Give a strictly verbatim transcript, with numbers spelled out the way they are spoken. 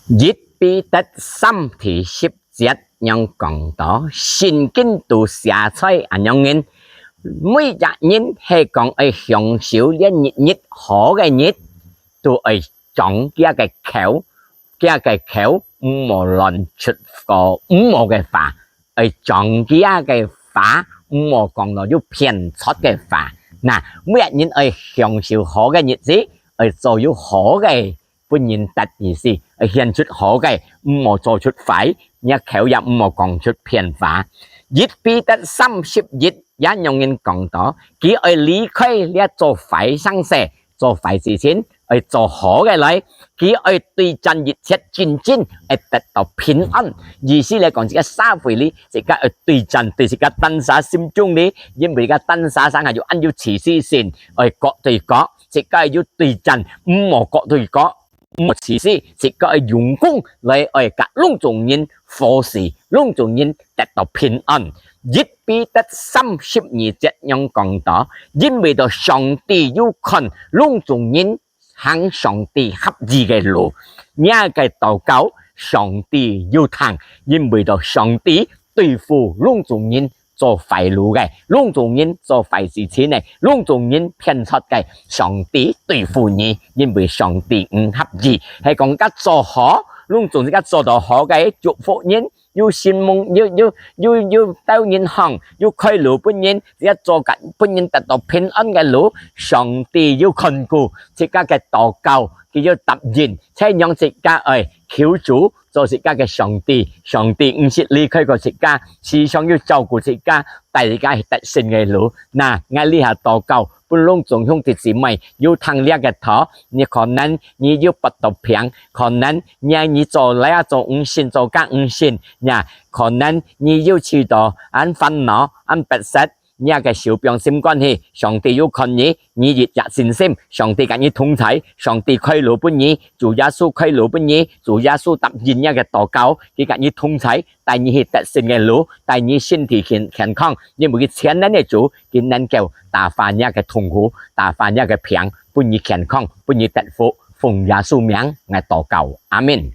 一彼得三第十節樣講到，聖經都寫出恁樣人，每隻人係講愛享受這日日好个日，都愛掌佢个口，佢个口毋好亂出个毋好个話，愛掌佢个話，毋好講到有偏差个話。那，每隻人愛享受好个日子，愛做有好个 分人得意思，愛顯出好个，毋好做出壞，若口也毋好講出偏話。一彼得三十一也樣人講到，佢愛離開這做壞生事，做壞事情，愛做好个來。佢愛對戰一切戰爭，愛得到平安。意思來講，這个社會裡，自家愛對戰，對自家單儕心中裡，因為自家單儕生下有恁有自私心，愛國對國，自家愛有對戰，毋好國對國。 毋好自私，自家愛用功來愛佮攏總人和事，攏總人得到平安。一彼得三十二節樣講到，因為到上帝有看攏總人行上帝合意个路，若个禱告上帝有聽，因為到上帝對付攏總人 做壞路个，攏總人做壞事情个，攏總人騙財个，上帝對付你，因為上帝毋合意。係講自家做好，攏總自家做到好个，祝福人，有信望，有有有有兜人行，有開路分人，自家做个分人得到平安个路，上帝有看顧，自家个禱告，佢有答應，才讓自家愛求主 做自家个上帝，上帝毋識離開過自家，時常有照顧自家，帶自家去得勝个路。那，𠊎這下禱告，分攏總兄弟姊妹有聽這个道，你可能你有發到病，可能你你做這做毋成，做該毋成，那，可能你有試到恁煩惱，恁迫切， 若个手放心關係，上帝有看你，你一隻信心，上帝佮你同在，上帝開路分你，主耶穌開路分你，主耶穌答應若个禱告，佢佮你同在，帶你去得勝个路，帶你身體健健康，因為佢全能个主，佢能夠打發若个痛苦，打發若个病，分你健康，分你得福。奉耶穌名，𠊎禱告，阿們。